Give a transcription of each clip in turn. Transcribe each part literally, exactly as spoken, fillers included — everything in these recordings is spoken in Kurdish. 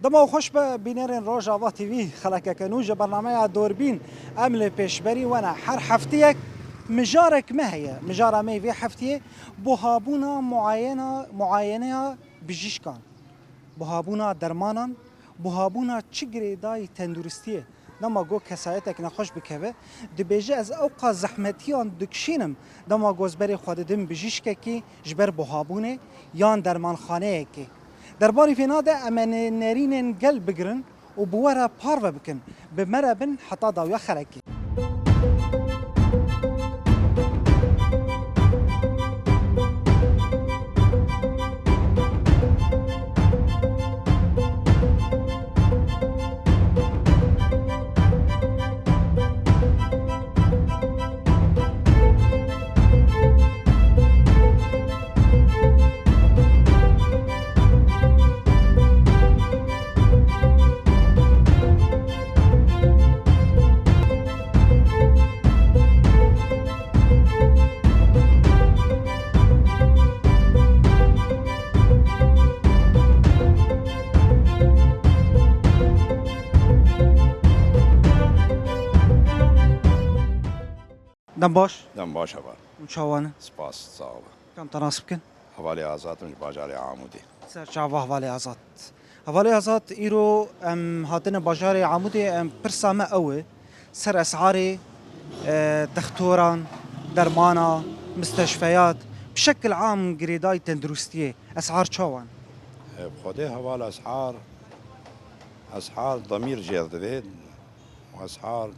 Dema xweş be bînerên Rojava T V, xelekeke nû ji bernameya Dorbîn em li pêşberî we ne. Her hefteyek mijarek me heye. Mijara me yê vê hefteyê buhabûna muayena, muayeneya bijîşkan, buhabûna dermanan, buhabûna çi girêdayî tenduristiyê. Dema ku kesayetek nexweş bikeve, dibêje, ez ew qas zehmetiyan dikişînim, dema ku ez berê xwe didim bijîşkekî ji ber buhabûnê yan dermanxaneyekê. Derbarê vêna de em ê nêrînên gel bigirin û bi we re parve bikin. Bi me re bin heta dawiya xelekê. Dem baş. Dem baş heval. Hûn çawa ne? Spas, sağ ol. Kam te nas bikin? Hevalê Azad im ji bajarê Amûdê. Ser çava hevalê Azad. Hevalê Azad, îro em hatine bajarê Amûdê, em pirsa me ew e, ser esarê, e, textoran, dermana, misteşfeyat, bi şekil am girêdayî tenduristiyê, esar çawan? E, bi Xwedê heval esar, esar demîr jêr divê. Esar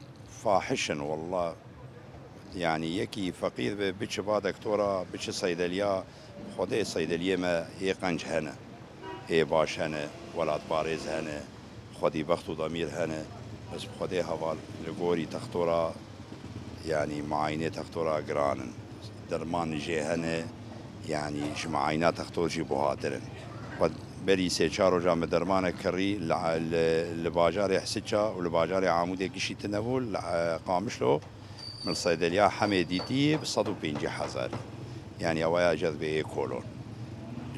fahiş in wallah. Yanî yekî feqîr be, biçi ba dektora, biçi seydeliya. Xwedê seydeliyê me ê qenc hene, ê baş hene, welatparêz hene, xwedîbext û demîr hene. Bes bi Xwedê heval li gorî textora, yanî muayinê textora giran in. Derman jê hene, yanî ji muayina textor jî buhatir in. Xwe berî sê çar roja min dermanek kirî li, li, li bajarê Hisiça û li bajarê Amûdê gişîtine bû, li, e, Qamişlo, min li seydeliya Hemê dîtî bi sed û pêncî hezarî. Yanî ew ya jê dibê ê kolon.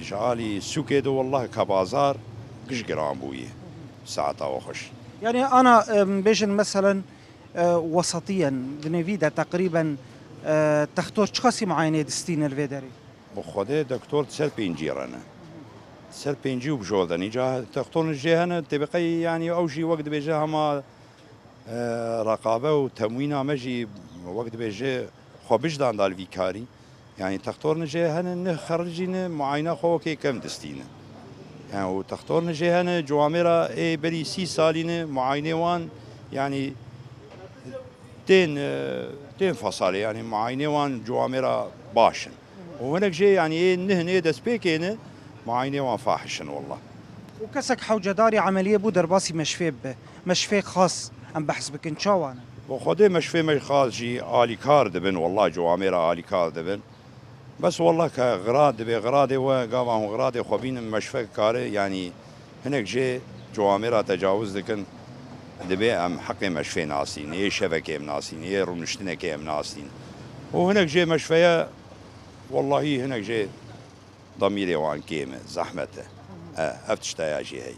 Ji alî sûkê de wallah ka bazar giş giran bûyî. Saeta we xweş. Yanî ana, em, bêjin meselen, e, wesetiyen, di nêvî de teqrîben, e, textor çiqasî muayenê distîne li vê derê? Bi Xwedê doktor di ser pêncî re ne. Di ser pêncî û bi jor de ne. Îca textor jê hene, têbiqey, yanî ew jî wek dibêje hema, e, reqabe û temwîna me jî wek dibêje xwe bijdan da li vî karî. Yanî textor ne jê hene, ne xericî ne, muayna xwe wekê kevn distîne. Yanî û textor ne jê hene, ciwamêra ê berî sî salî ne, muaynê wan, yanî tên, e, tên fesalê, yanî muaynê wan ciwamêra baş in. Û hinek jê, yanî ê nihin ê destpêkê ne, muaynê wan fahiş in wallah. Û kesek hewcedarî emeliyê bû derbasî meşfê bibe. Meşfê xas em behs bikin, çawa ne? Bo Xwedê meşfê me xas jî alîkar dibin, wallah ciwamêra alîkar dibin. Bes wallah ke xira dibe, xiradê we, gava hûn xiradê xwe bînin, meşfek kare, yanî hinek jê ciwamêra tecawuz dikin, dibe em heqê meşfê nasîn, ê şevekê em nasîn, ê rûniştinekê em nasîn. Û hinek jê meşfeye, wallahî hinek jê demîrê wan kêm e, zehmet e. E, ev tişteya jî heye.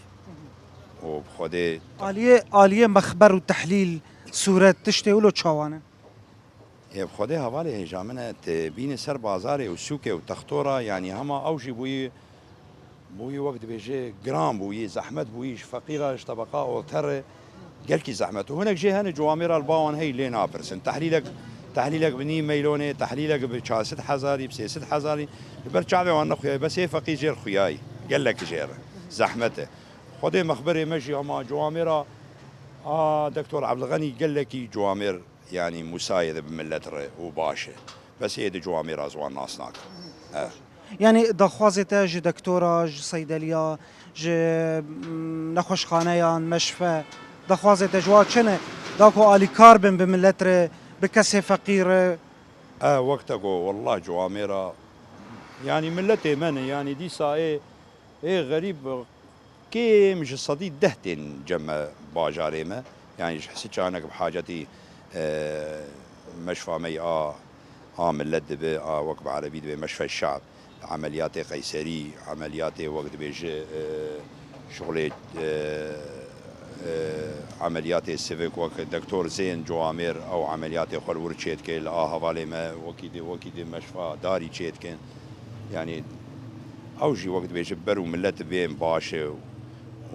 Û bi Xwedê Aliyê, aliyê mexber û tehlîl, sûret, tiştê wilo çawan in? Ê, bi Xwedê hevalê hêja min e, tu bîne ser bazarê û sûkê û textora, yanî hema ew jî bûyî, bûyî wek dibêje giran bûyî, zehmet bûyî, ji feqîra, ji tebeqa orte re gelkî zehmet. Û hinek jê hene ciwamêra li ba wan hey lê napirsin. Tehlîlek, tehlîlek bi nîv meylonê, tehlîlek bi çar sed hezarî, bi sê sed hezarî, li ber çavê wan nexuyayî, bes ê feqîr jê re xuyayî. Gelek jê re. Zehmet e. Xwedê mexberê me jî hema ciwamêra a Doktor Ebdilxenî gelekî ciwamêr Yanî Mûsayê de bi millet re û baş e. Bes ê di ciwamê re ziwan nas nakin. E. Yanî daxwazê te ji doktora, ji seydeliya, ji, mm, nexweşxaneyan, meşfe, daxwazê te ji wan çi ne? Da ku alîkar bin bi millet re, bi kesê feqîr re? E, wek te got, wallah ciwamê re, yanî milletê me ne, yanî dîsa ê, ê xerîb Kêm ji sedî deh tên cem me bajarê me. Yanî ji Hisiçanek bi hacetî, e, meşfa me yê a, a millet dibe, a wek bi erebî dibe meşfe şab. Emeliyatê Qeyserî, emeliyatê wek dibêje, e, Şixulê, e, e, emeliyatê sivik wek doktor Zên Ciwamêr ew emeliyatê xwe li wir çêdike, li a hevalê me wekî di, wekî di meşfa darî çêdikin. Yanî ew jî wek dibêje ber û milet bên baş e û,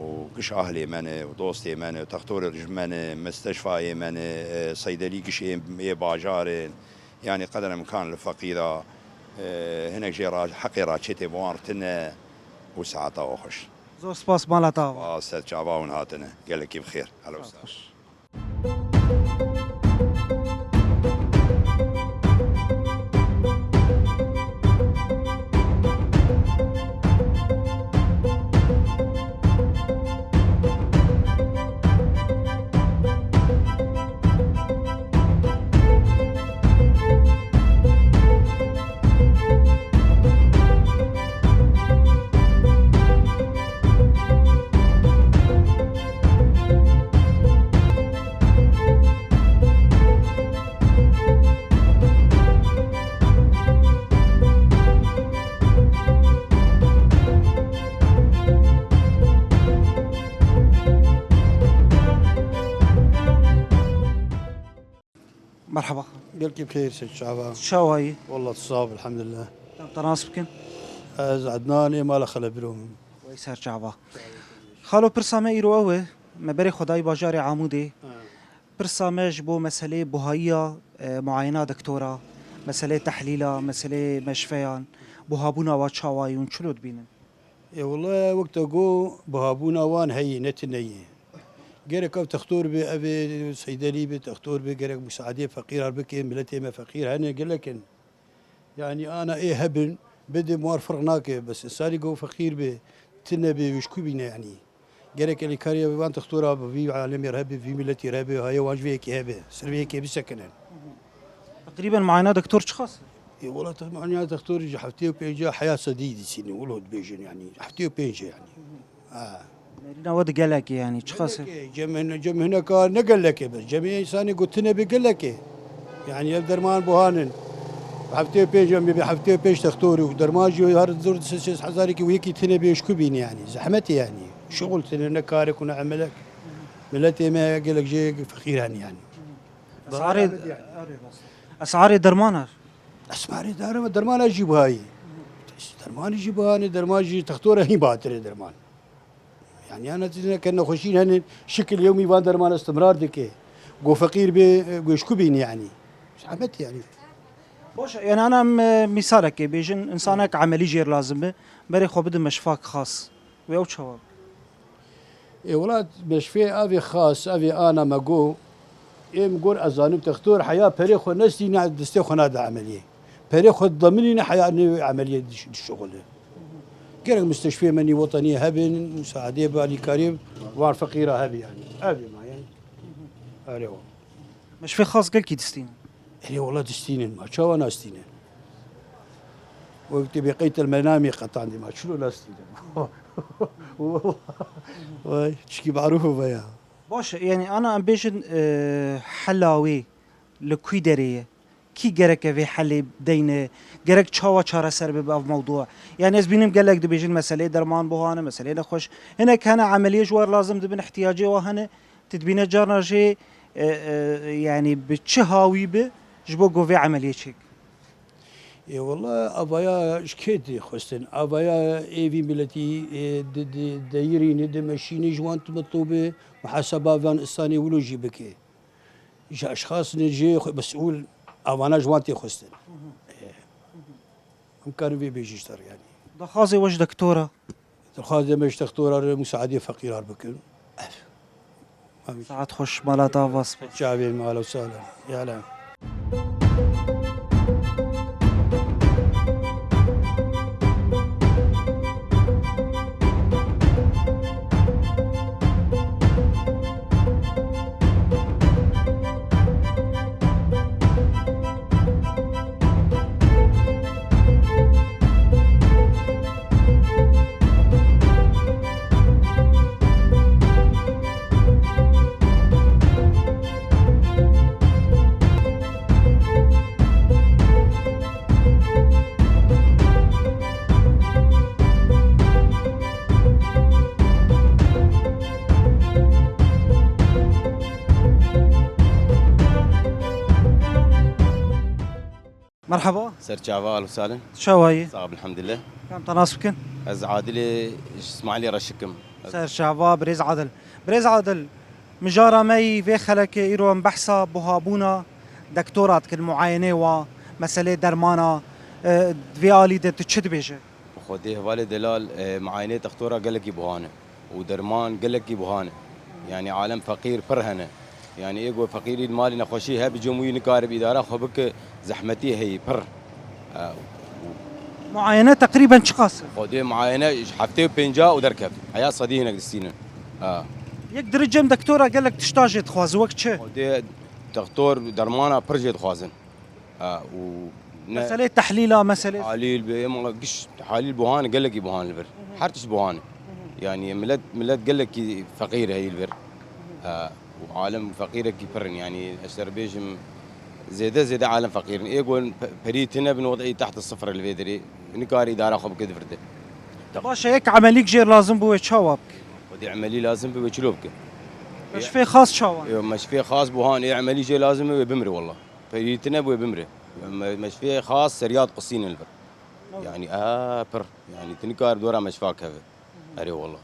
û giş ahlê me ne û dostê me ne, textorê ji me ne, misteşfayê me ne, e, seydelî giş ê, ê bajar in. Yanî qedr imkan li feqîra, e, hinek jê ra, heqê raçêtê bi wan tine û saeta we xweş. Zor spas mala te ava. Spas, ser çava hûn hatine. Gelekî bi xêr. Helo. Saet xweş. Merhaba. Gelkî bi xêr, ser çava. Çawayî? Wallah, tu sax, elhamdulillah. Em te nas bikin? Ez Ednan, ê mala Xelebiro min. Wey ser çava. Xalo, pirsa me îro ew e, me berê xwe dayî bajarê Amûdê. Ha. Pirsa me ji bo meseleyê buhayiya, e, muayena doktora, meseleyê tehlîla, meseleyê meşfeyan, buhabûna wa çawayî hûn çilo dibînin? Ê wele wek te got, buhabûna wan heye, ne tune ye. Gerek ev textor be, ev ê seydelî be, textor be, gerek musaadê feqîran bike, miletê me feqîr hene, gelek in. Yanî ana ê hebin, bidin, war firq nake, bes insanî got feqîr be, tune be, wê ji ku bîne yanî? Gerek elîkariya van textora bi vî alemê re hebe, vî miletî re hebe, haya wan ji vê yekê hebe, ser vê yekê bisekinin. Teqrîben muayena doktor çiqas e? Ê, wela te muayena doktor ji heftê û pênc heya sedî dîsînin, wilo dibêjin yanî, heftê û pênc yanî. Ha. Nerîna we di gelekê yanî, çiqas e? Gelekê, cem hin-, cem hineka ne gelekê bes. Cemê insanê got tune be gelekê. Yanî ev derman buhan in. Heftê û pênc em bê heftê û pênc textor û derman jî her zor sê hezarê ki wê yekî tune be ji ku bîne yanî. Zehmet e yanî. Şixul tune ne karek û ne emelek. Miletê me gelek jê feqîr hene yanî. Esarê, esarê dermana? Esarê derma-, dermana jî buhayî. Dermanî jî buhane, derman jî textora hîn batir e derman. Yanî, yana tîne ke nexweşîn hene, şikil yewmî van dermana istimrar dike. Go feqîr be, go ji ku bîne yanî. Zehmet yanî. Baş e, yanî ana em, e, mîsalekê bêjin, insanek emelî jêr lazim be, berê xwe bide meşfak xas. Wê ew çawa be? Ê wela meşfê avê xas, avê ana me go, ê min got ez zanim textor heya perê xwe nestîne destê xwe nade emeliyê. Perê xwe didomînîne heya nê emeliyê diş-, dişuxule. Gerek musteşfê me nî wetenî hebin, musaadê bi alîkarî wan feqîra hebe yanî. Ev ê ma yanî. Erê wa. Meşfê xas gelkî distînin? Erê wela distînin ma. Çawa nastînin? Wek tê bê qeytel menamê qetandî ma. Çilo nastînin? Wela. Vay, çikî marûf bû ya. Baş e, yanî ana em bêjin, e, hela wê li kû derê ye? Kî gereke vê helê deyne? Gerek çawa çareser bibe ev mewdû? Yanî ez bînim gelek dibêjin meseleyê derman buhane, meseleyê nexweş. Hinek hene emeliyê ji wer lazim dibin, ihtiyacê wa hene. Tu dibîne carna jê, e, e, yanî bi çi hawî bi ji bo ku vê emeliyê çêk? Ê wela avaya ji kê tê xwestin? Avaya ê vî miletî, ê di, di deyirînî, di meşînî ji wan tu mitlobe muhaseba van insanê wilo jî bike. Ji eşxasine jê xwe mesûl, avana ji wan tê xwestin. Ê, em karin vê bêjin ji te re yanî. Daxwazê we ji doktora? Daxwazê me ji doktora re musaadê feqîran bikin. Ev. Saet xweş, mala te ava, spas. Çavê me, ahlen û sahlen. Ya la. Heba? Ser çava, Alo Salin. Çawa yî? Sağ ol, elhamdülillah. Kam te nas bikin? Ez Adilê Îsmaîlê Reşik im. Ser çava, birêz Adil. Birêz Adil, mijara me yî vê xelekê îro em behsa buhabûna dektora dikin, muayenê wa, meselê dermana, e, di vê alî de tu çi dibêje? Xwedê hevalê delal, e, muayenê textora gelekî buha ne. Û derman gelekî buha ne. Yanî alem feqîr pir hene. Yanî ê ku feqîrî li malê nexweşî hebe cem wî nikaribe îdara xwe bike, zehmetî heye pir. E, û Muayene teqrîben çiqas e? Xwedê muayene ji heftê û pênca û derkev. Heya sedî hinek distînin. Ha. Yek diri cem dektora gelek tişta jê dixwaze, wek çi? Xwedê textor dermana pir jê dixwazin. Ha, û ne Meselê tehlîla, meselê Halîl be, ema giş halîl buhan, gelekî buhan li vir. Her tişt buhan. Yanî millet, millet gelekî feqîr heyî li vir. Ha, û alem feqîrekî pir in. Yanî ez te bêjim, zêde zêde alem feqîr in. Ê gon pe-, perî tine bin, wextê tahta sifir li vê derê. Nikare îdara xwe bike di vir de. Baş e, yek emelîk jê lazim bû, wê çawa bike? Xwedê emelî lazim be, wê çilo bike? Meşfê xas çawa? Yo, meşfê xas buhan, ê emelî jê lazim be, wê bimre wela. Perî tine bû, wê bimre. Me-, meşfê xas seriyat qisînin li vir. Yanî, a, pir. Yanî, tu nikare dora meşfa keve. Erê wela.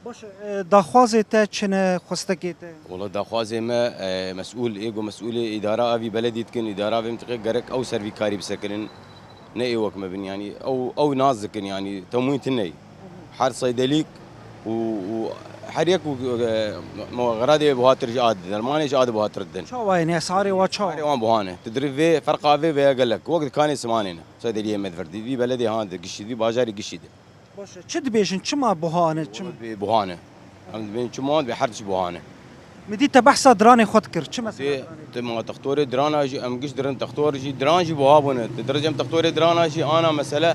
Baş e, e, daxwazê te çi ne, xwestekê te? Wela daxwazê me, e, mesûl, ê ku mesûlê îdara avî beledî dikin, îdara vê mintiqê gerek ew ser vî karî bisekinin. Ne ê wek me bin, yanî ew, ew nas dikin, yanî temwîn tune ye. Her seydelîk û, û her yek û, e, me xeradê buhatir ji a didin, dermanê ji a di buhatir didin. Çawa ye, esarê wa çawa? Esarê wan buha ne. Tu dirî vê, ferqa vê veya gelek. Wek dikanê simanê ne. Seydeliyê me di vir dî. Vî beledê han di gişî, vî bajarî gişî de. Baş e. Çi dibêjin? Çima buha ne? Çim- Wela bê buha ne. Em dibên çima dibê her tişt buha ne. Min dî te behsa diranê xwe dikir. Çi mesela Dê, diranê? Te ma textorê dirana jî, em giş dirin textor jî, diran jî buha bûne. Te dirê cem textorê dirana jî ana mesele,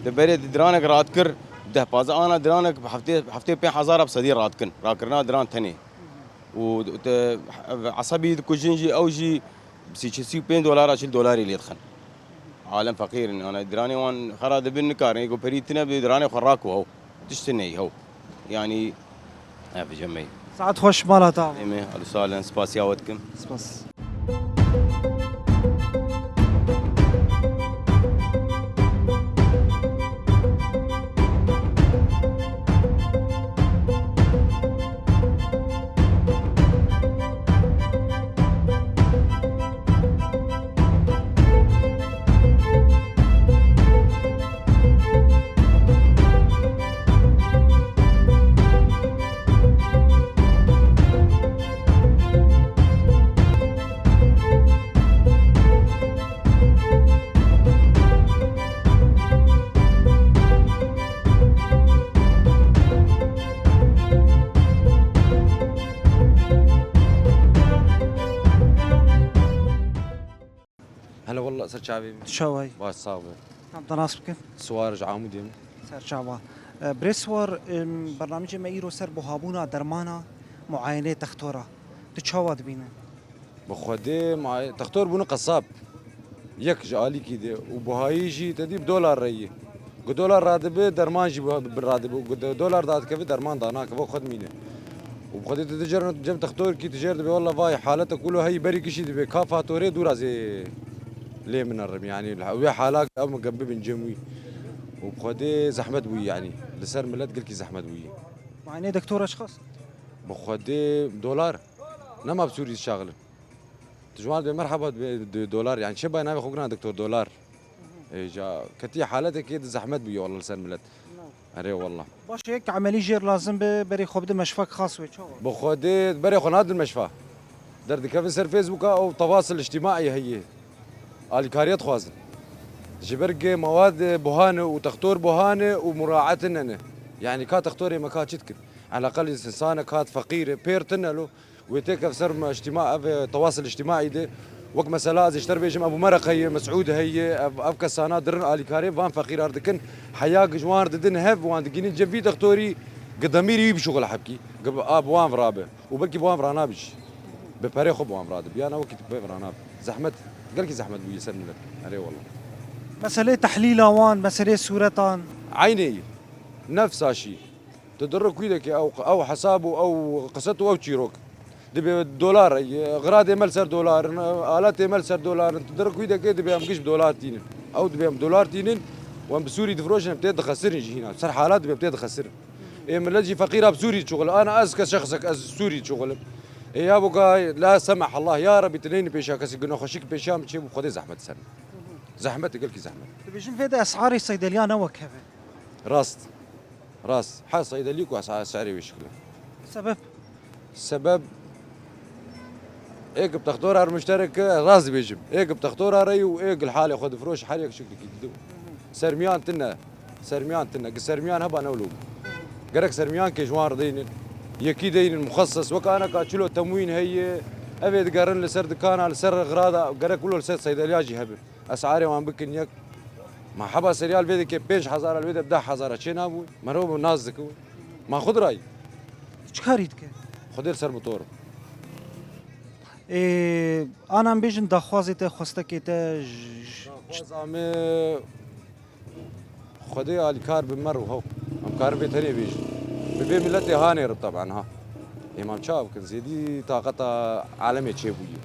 te berê di diranek radikir, deh pazdeh ana diranek heftê, heftê pênc hezar bi sedî radikin. Rakirina diran tenê. Û te esebî dikujin jî, ew jî sî, sî û pênc dolara, çil dolarî lê dixin. Alem feqîr in. Ana diranê wan xera dibin, nikarin. Ê ku perî tine bi diranê xwe raku hew. Tişt tine hew. Yanî, ev jemey. Saet xweş, mala te ava. Ê me, Alo Salin, spasiya we dikim. Spas. Hele wallah, ser çavê min. Tu çawa yî? Baş, sağ be. Em te nas bikin? Siwar ji Amûdê min. Ser çava. E, Birêz Siwar, em, bernamecê me îro ser buhabûna dermana, muayenê textora. Tu çawa dibîne? Bi Xwedê ma-, textor bûne qesab. Yek ji alîkî de û buhayî jî te dî bi dolar re yî. Ku dolar radibe, derman jî bi, bi radibe. Ku de-, dolar dadikeve, derman danakeve, xwe dimîne. Û bi Xwedê tu dicer cem textorkî, tu jêr dibê, wela vay, halete kulo heyî berî gişî dibê, ka fatorê dûra zê lê min erim. Yanî, wê hala ew min gem bibin cem wî. Û bi Xwedê zehmet bûyî, yanî. Li ser milet gelkî zehmet bûyî. Muayenê doktora çiqas? Bi Xwedê dolar. Nema bi Sûrî dişaxilin. Tu ji wan dibê merheba, dibê, dibê dolar. Yanî çê bay navê xwe kirin doktor dolar. Ê, ja, ketiye haletekê di zehmet bûye wela li ser milet. Erê wela. Baş e, yek emelî jêr lazim be, berê xwe bide meşfak xas wê, çawa? Bi Xwedê berê xwe nadin meşfa. Derdikevin ser Facebooka û tewasil îctimaî heye. Alîkariye dixwazin. Ji ber ke mewad buha ne û textor buha ne û muraet tine ne. Yanî ka textorê me ka çi dikin? Eleqel însanek hat feqîr e, pêr tine lo. Wê têkev ser me îctîma, ev, e, tewasil îctîmaî de. Wek mesela ez ji te re bêjim, Ebû Merek heye, Mesûd heye, ev, ev kesana dirin alîkarê van feqîrar dikin. Heya ji wan didin hev, wan digînin cem vî dextorî, gi demîrî wî bişuxile hebkî. Gi bi, a, bi wan virabe. Û belkî bi wan vira nabe jî. Bi perê xwe bi wan vira dibe. Yana wekî tu bi vira nabe. Zehmet, gelkî zehmet bûye ser milet. Erê wela. Meselê tehlîla wan, meselê sûretan. Eynê ye. Nefsa şî. Tu diri kûdekê ew, ew hesab û ew qiset û ew çîrok. Dibe dolar, e, xiradê me li ser dolar in, e, aletê me li ser dolar in. Di rikûdekê dibe em giş bi dolar tînin. Ew dibe em dolar tînin û em bi Sûrî difroşin, em tê dixesirin jî hîna. Ser halat dibe em tê dixesirin. Ê millet jî feqîra bi Sûrî çuxul. Ana ez kes şexsek ez Sûrî çuxulim. Ê ya boka la semeh Allah ya Rebî tu neyni pêşa kesî, gunexweşik pêşa min çêbû, Xwedê zehmet ser min. Zehmet, gelkî zehmet. Dibêjin vê de esarê seydeliya ne wek hev e. Rast. Rast. Her seydelî ku esa-, esarê wê şikil e. Sebeb? Sebeb êk bi textora re muşterek e, rast dibêjim. Êk bi textora re û êk li halê xwe difiroş, her yek şiklikî didin. Sermiyan tune. Sermiyan tune. Gi sermiyan heba ne wilo bû. Gerek sermiyan kê ji wan re deynin. Yekî deynin muxeses. Wek aneka çilo temwîn heye. Ev ê digerin li ser dikana, li ser xirada. Gerek wilo li ser seydeliya jî hebin. Esarê wan bikin yek. Ma heba seriyal vê dike pênc hezar, li vê de deh hezar çê nabû. Merov nas dike. Ma xwe dirayî. Tu çi karî dike? Xwedê li ser motor. Ê, anan bêjin daxwazê te, xwestekê te, j-, j-, Daxwaza me Xwedê alîkar bi me re hew. Em karin vê tenê bêjin. Bi vê miletê hanê re teben ha. Ê, em çawa bikin? Zêdî taqeta alemê çêbûye.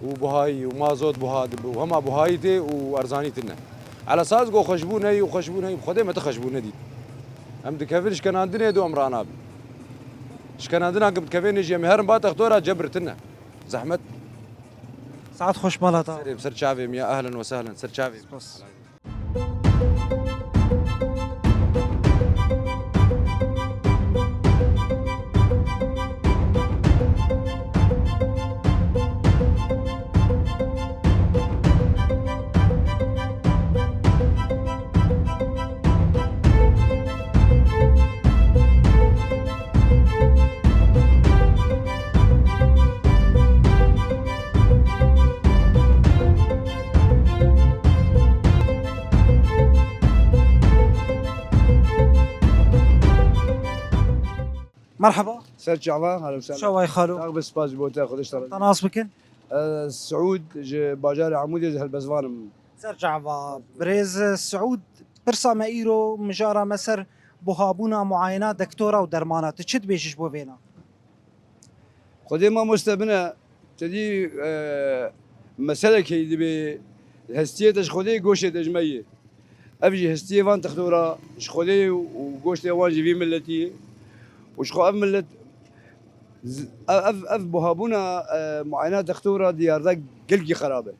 Û buhayî û mazot buha dibe û hema buhayî tê û erzanî tune. Elesaz go xweşbû neyî û xweşbû neyî. Xwedê me ti xweşbû nedît. Em dikevin şkenandinê do em ranabin. Şkenandina ku dikevê nêjî em ê herin ba textora cebir tune. Zehmet. Saet xweş mala te. Serê, ser çavê min ya, ehlen we sehlen, ser çavê min. Spas. Merhaba. Ser çava, halo sen. Çaway xalo. Sağ be, spas ji bo te, Xwedê ji te razî. Te nas bikin? Ez Siûd, ji bajarê Amûdê, ji Helbestvan im. Ser çava. Birêz Siûd, pirsa me îro, mijara me ser buhabûna muayena, dektora û dermana. Tu çi dibêjî ji bo vêna? Xwedê mamoste bine, te dî, e, meselek heyî dibe, hestiyê te ji Xwedê, goştê te ji me yê. Ev jî hestiyê van textora ji Xwedê û goştê wan ji vî miletî ye. Û ji xwe ev milet z-, ev, ev, ev buhabûna, e, muayena textora diyarda gelkî xerab e.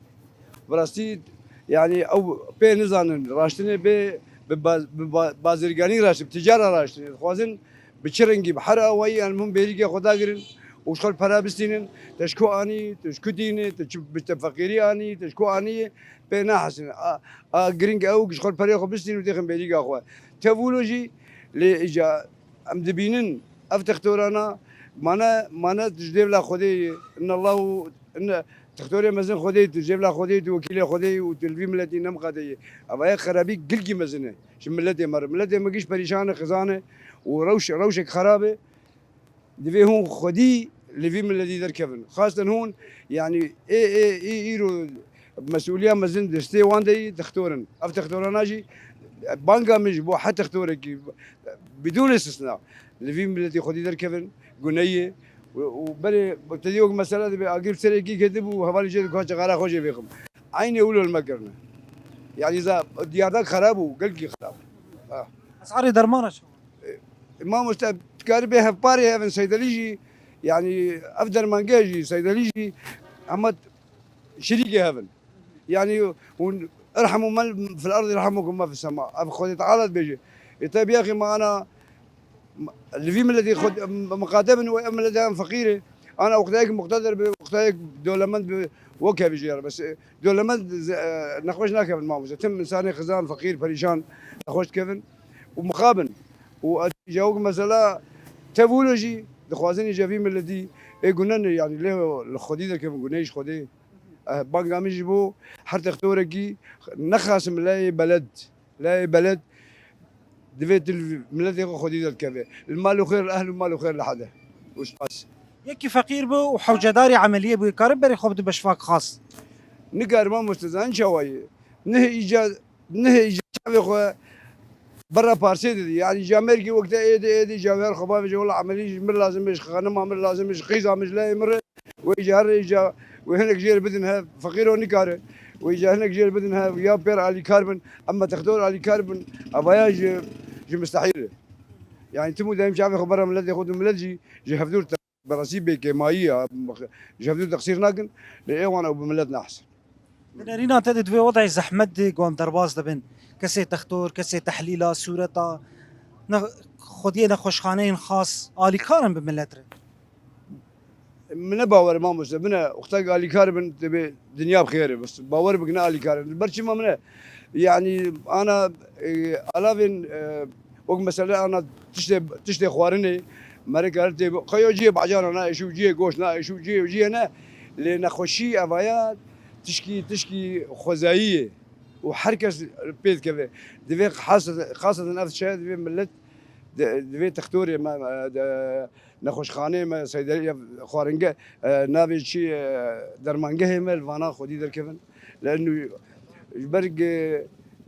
Bi rastî, yanî ew pê nizanin, raştinê bê bi ba-, bi ba-, bazirganî raştin, bi ticara raştin. Dixwazin bi çi rengî, bi her awayî, em hûn bêrîkê xwe dagirin û ji xwe pere bistînin. Te ji ku anî, tu ji ku tînî, tu çi, bi te feqîrî anî, tu ji ku anî, pê nahesînin. A, a giring ew ji xwe perê xwe bistînin û têxin bêrîka xwe. Tev wilo jî lê îca Em dibînin ev textorana mane, mane tu ji dêvla Xwedê yî. Inna Allahu, inna textorê mezin Xwedê yî, tu ji dêvla Xwedê yî, tu wekîlê Xwedê yî û tu li vî miletî ne miqate yî. Eva ye xerabî gilkî mezin e. Ji miletê me re. Miletê me giş perîşan e, xizan e û rewş, rewşek xerab e. Divê hûn xwedî li vî miletî derkevin. Xasten hûn, yanî ê, ê, ê, îro mesûliya mezin destê wan de yî, textor in. Ev textorana jî banga min ji bo her textorekî, bidûn istisna, li vî miletî xwedî derkevin, guneyê. Û, û berê te dî wek mesela dibe, agir bi serekî ketibû, hevalî jê dixwest cixara xwe jê vêxim. Eynê wilo li me kirine. Yanî za diyardak xerab û gelkî xerab. Ha. Esarê dermana çi? E, mamoste, dikarî bê hevparê hev in, seydelî jî, yanî ev dermangeh jî, seydelî jî, hema şirîkê hev in. Yanî hûn, "Irhemû men fil erd yerhemûkum men fis sema." Ev Xwedê Teala dibêje. Ê te biyexî me ana li vî miletî xwe miqate bin û ev miletê em feqîr e. Ana wextayek muqtedir bi, wextayek dewlemend bi, wek hevî jî ye. Bes, e, dewlemend, e, nexweş nakevin mamoste. Tim insanê xizan, feqîr, perîşan nexweş dikevin û mixabin. Û ez îca wek mesela tev wilo jî dixwazin îca vî miletî ê gune ne, yanî lê li xwedî derkevin, guneyê ji xwedê. Eh, banga min ji bo her textorekî nexasim layê beled. Layê beled divê tu li miletê xwe xwedî derkeve. Li mal û xêr li ehl û mal û xêr li hede. Û spas. Yekî feqîr bû û hewcedarî emeliyê bû, karin berê xwe bide beşfak xas? Nikare mamoste, zanî çawa ye? Nihê îca, nihê îca çavê xwe berra parsê didî. Yanî îca mergî wek te êdî, êdî îca wer xwe bavêje, wela emelî ji min lazim e, ji xanima min lazim e, ji qîza min, ji layê min re. Wê îcar, îcar, wê hinek jê re bidin he, feqîro nikare. Wê îcar hinek jê re bidin he, ya pêr alîkar bin, ema textor alîkar bin, evaya ji, ji mistehîl e. Yani tim û daîm çavê xwe bera miletê xwe, di milet jî ji hevdûr te, berasî bêkêmayî ya, ji hevdûr teqsîr nakin, lê ê wan ew bi milet nahsin. Di nerîna te de di vê wedayê zehmet de wan derbas dibin. Kesê textor, kesê tehlîla, sûreta, ne, xwediyê nexweşxaneyên xas alîkar in bi milet re. Min ne bawer e mamoste, min e, wexta alîkar bin, divê dinya bi xêr e, bes bawer bik ne alîkar in. Ber çima min e? Yani ana, e, alavên, e, wek mesele ana tiştê, tiştê xwarinê, merê kar tê, qeyo ciyê bacana naêşû, ciyê goş naêşû, ciyê, ciyê ne. Lê nexweşî evaya tişkî, tişkî xwezayî ye û her kes pê dikeve. Divê xas-, xaseten ev çaye divê millet di-, divê textorê me, me, de, nexweşxaneyê me, seydeliya xwaringe, e, navê çi, e, dermangehê me li vana xwedî derkevin. Li enû ji ber gi,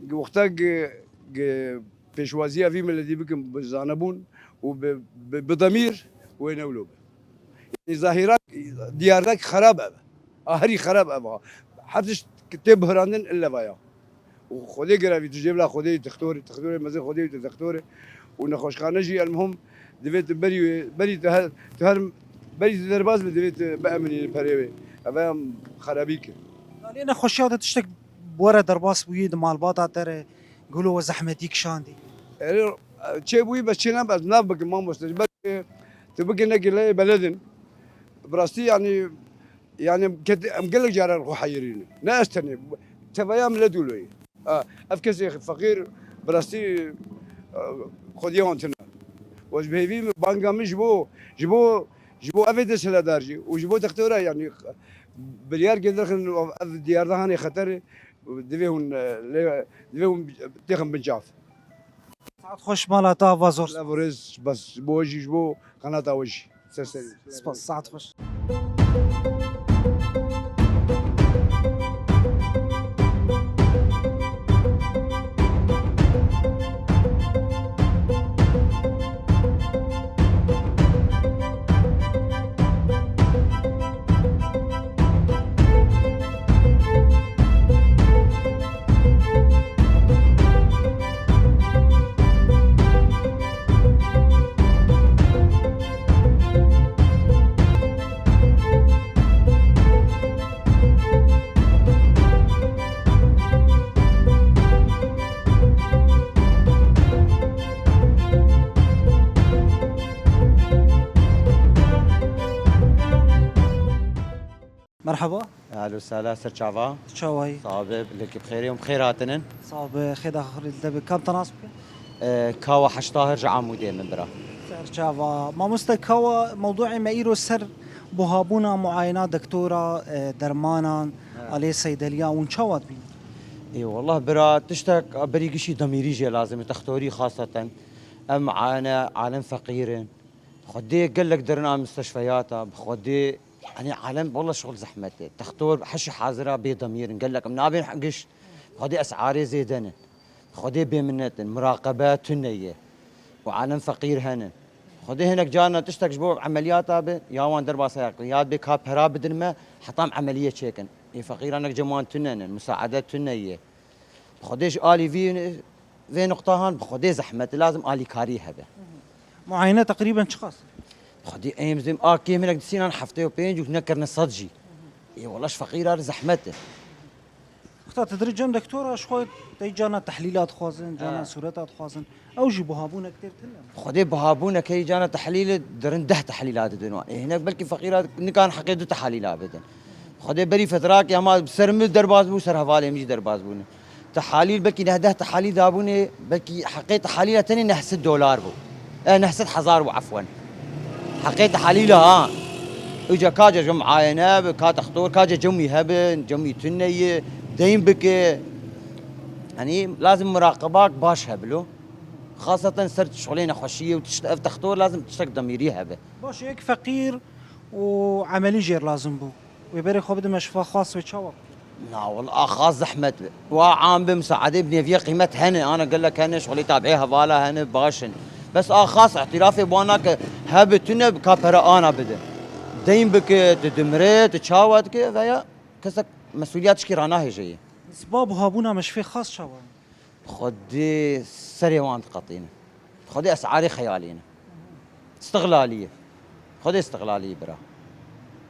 gi wexta gi, gi pêşwaziya vî miletî bikin bi zanebûn û bi, bi, bi demîr wê newlo be. Yanî zahîra diyardak xerab ev e. A herî xerab ev e. Her tişt tê bihirandin illevaya. Û Xwedê gerevî tu jê bila Xwedê yî textorê, textorê mezin Xwedê yî tu textorê. Û nexweşxane jî elmuhim divê tu berî wê, berî tu her, tu her, berî tu derbas bi divê tu bieminî li perê wê. Ev em xerabî kir. Lê nexweşiya te tiştek bi we re derbas bûyî di malbata te re, gulo we zehmetî kişandî? Erê, çê bûyî bes çê nebe ez nav bikim mamoste. Ji ber tu bike nekî leyê beledin. Bi rastî yanî Yani ket-, em gelek caran xwe heyirîne. Ne ez tenê. Teveya milet wilo ye. Ha, ev kesê feqîr bi rastî, e, xwediyê wan tune. Û ez bi hêvî min banga min ji bo, ji bo, ji bo evê desthilatdar jî û ji bo textora yani biryar kê derxin ev diyarda hanê xeter e. Divê hûn, e, lê, divê hûn têxin bin çav. Saet xweş mala te ava zor. Lavorêz, spas ji bo we jî, ji bo qenata we jî. Ser serî. Spas, saet xweş. Merhaba. Ehlo sehla, ser çava. Çawayî? Sax be, lêkî bi xêrê û bi xêr hatinin. Sax be, xêda xwe li te be. Kam te nas bike? E, Kawa Heş Tahir ji Amûdê min bira. Ser çava. Mamoste Kawa, mewdûê me îro ser buhabûna muayena doktora, e, dermanan, he, alê seydeliya hûn çawa dibînin? Ê, wallah bira, tiştek berî gişî demîrî jê lazim e, textorî xaseten. Em muayene, alem feqîr in. Xwedê gelek derina misteşfeyata, bi Xwedê Yanî alem wela şixul zehmet e. Textor heşî hazira bê demîr in. Gelek em nabên giş. Xwedê esarê zêde ne. Xwedê bêminnet in. Muraqebe tune ye. Û alem feqîr hene. Xwedê hinek carna tiştek ji bo emeliyata be, ya wan derbasa ya, ya dibê ka pera bidin me, heta em emeliyê çêkin. Ê feqîranek cem wan tune ne. Musaade tune ye. Xwedê ji alî vî, vê nuqtahan bi Xwedê zehmet, lazim alîkarî hebe. Muayene teqrîben çiqas? Xwedê em zim a kêm hinek disînan heftê û pênc û nekirine sed jî. Ê wela ji feqîra re zehmet e. Wexta tu dirî cem doktora ji xwe tey cana tehlîla dixwazin, cana, ha, sûreta dixwazin. Ew jî buhabûnek tê tune. Xwedê buhabûnek heyî cana tehlîlê dirin deh tehlîla didin wan. Ê hinek belkî feqîra nikan heqê du tehlîla bidin. Xwedê berî fetrakê hema ser min derbas bû, ser hevalê min jî derbas bûne. Tehalîl belkî neh deh tehalîl dabûne, belkî heqê tehalîla tenê neh sed dolar bû. E, neh sed hezar bû, efwen. Heqê tehalîla ha. Îca ka ce ji muayene bi, ka textor, ka ce cemî hebin, cemî tune ye, deyn bike. Yanî lazim muraqebak baş hebilo. Xaseten ser şixulê nexweşiyê û tişt, ev textor lazim tiştek demîrî hebe. Baş e, yek feqîr û emelî jêr lazim bû. Wê berê xwe bidime şifa xas wê çawa? Na wela a xas zehmet be. Wa am be, musaadê bi nêviyê qîmet hene, ana gelek hene, şixulê tabiê hevala hene, baş in. Bes a xas îtirafê bi wan nake, hebe tune bi ka pere ana bide. Deyn bike, tu dimire, tu çawa dike veya kesek mesûliya tişkî ranahêje yê. Siba buhabûna meşfê xas çawa ye? Xwedê serê wan diqetîne. Xwedê esarê xeyalî ne. Îstiqlalî ye. Xwedê îstiqlalî ye bira.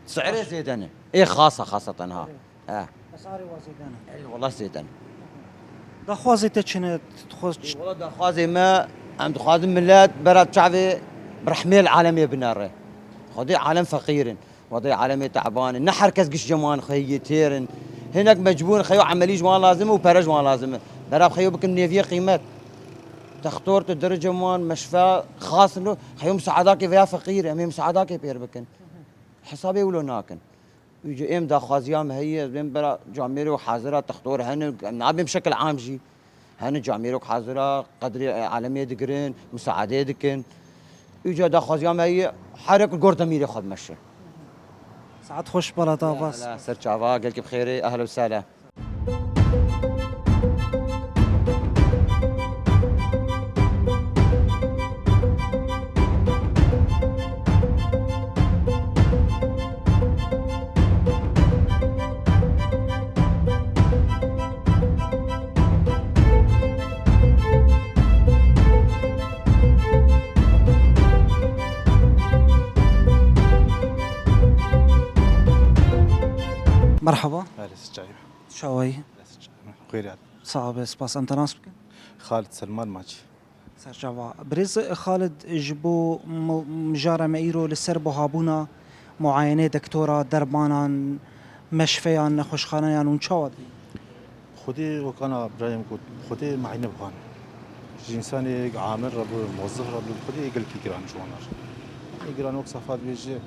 Si'rê zêde ne. Ê xasa, xasa tenha. He. Esarê wa zêde ne. Ey, wela zêde ne. Daxwazê te çi ne? Dixwaz çi? Wela daxwazê me, em dixwazin milet bera çavê bi rehmê li alemê binere. Xwedê alem feqîr in. Xwedê alemê teban in. Ne her kes giş cem wan xeyê têr in. Hinek mecbûr in, xeyo emelî ji wan lazim e û pere ji wan lazim e. Bera xeyo bikin nêviyê qîmet. Textor tu dir cem wan, meşfe xas in, xeyo misaadakê veya feqîr e, em ê misaadakê pêr bikin. Hesabê wilo nakin. Îca êm daxwaziya me heye, ez bên bera camêrê û hazira textor hene, em nabên bi şekil am jî. Hene camêrok hazira, qedrê alemê digirin, misaadê dikin. Îca daxwaziya me heye, herek gor demîrê xwe bimeşe. Saet xweş, bala te avaz. Ser çava, gelkî bi xêrê, ehla û sehla. Merhaba. Belê, siçayî. Çawayî? Belê, siçayî. Xêr hat. Sağ ol, spas. Em te nas bikin? Xalid Selman Maçî. Serçava. Birêz Xalid, ji bo mi-, mijara me îro li ser buhabûna muayenê dektora, dermanan, meşfeyan, nexweşxaneyan hûn çawa dibînin? Xwedê wekana birayê min got, Xwedê muayene buhan. Ji însanê amir re bi, mozif re bi, Xwedê gelkî giran ji wan re. Ê giran wek safa dibêje,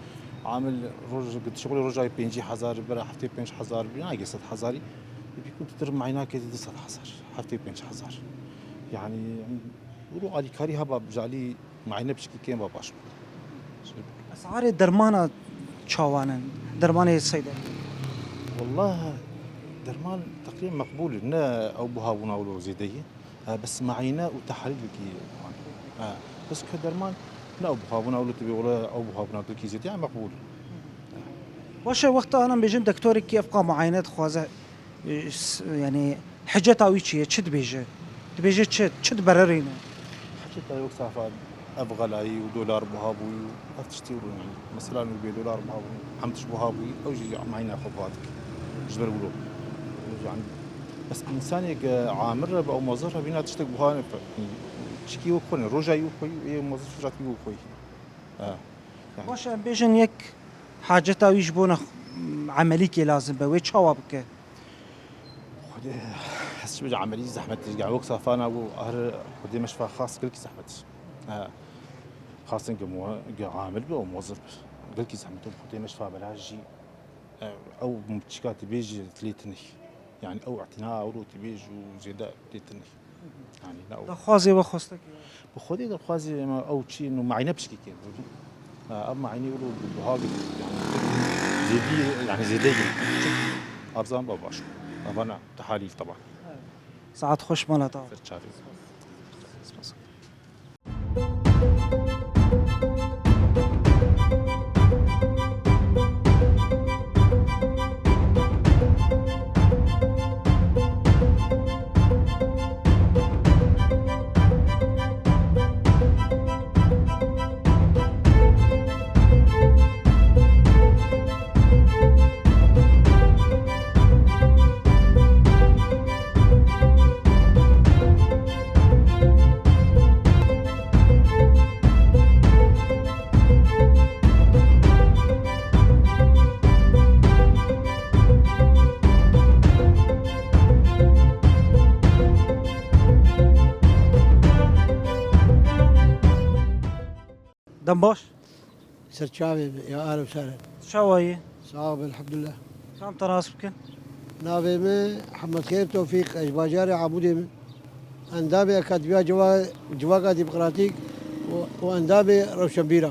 amil roj, şixulê roja pêncî hezar, bera heftê pênc hezar, bîna sed hezarî. Ê bî ku tu dir muayene kê di sed hezar, heftê pênc hezar. Yani, wilo alîkarî heba bi jalî muayene piçkî kêm ve baş bû. Esarê dermana çawan in? Dermanê seyde? Wallah, derman teqrîben meqbûl in. Ne ew buha bûna wilo zêde ye. Ha, bes muayene û tehalîl wekî wan. Ha, bes ke derman ne ew buha bûna wilo tibê wala ew buha bûna wekî zêde ye, meqbûl in. Baş e, wexta ana bêjin doktorekî evqa muayene dixwaze, e, s-, yani hiceta wî çi ye? Çi dibêje? Dibêje çi? Çi dibererîne? Hiceta yok safa ev xelayî û dolar buha bûyî û ev tiştî û mesela nû bê dolar buha bûyî, hem tişt buha bûyî, ew jî muayene xwe buha dike. Ji ber wilo. Yani, bes însanê ke amir re be ew mozif re bîna tiştek buha ne fe-, çikî wek xwe ne, roja wî wek xwe yî, ê mozif roja wî wek xwe yî. Ha. Yani. Baş e, em bêjin yek haceta wî ji bona emelîkê lazim be, wê çawa bike? Xwedê, ez çi bêjim, emelî zehmet e. Yani wek safana bû, her Xwedê meşfa xas gelkî zehmet e. Ha. Xasin ke mu-, ke amil be û mozif be. Gelkî zehmet e. Xwedê meşfa bela jî, e, ew çika tu bêjî lê tinih. Yani ew îtina ew tu bêj û zêde lê tinih. Yani, ne ew. Daxwazê we xwestek e? Bi Xwedê daxwazê me ew çi, no, muayene pişkî kêm. Ha, ev muayene wilo bi buha gir, yani, zêdî, yani, zêde gir. Arzan ba baş. Evana tehalîl taban. Saet xweş mala te. Ser çavê. Dem baş. Ser çavê min, ya ahlen û sehlen. Çawa yî? Sax be, elhamdulillah. Kam te nas bikin? Navê min Hemedxêr Tewfîq, ez ji bajarê Amûdê min. Endamê Akademiya Civa-, Civaka Demokratîk û, û endamê Rewşenbîra.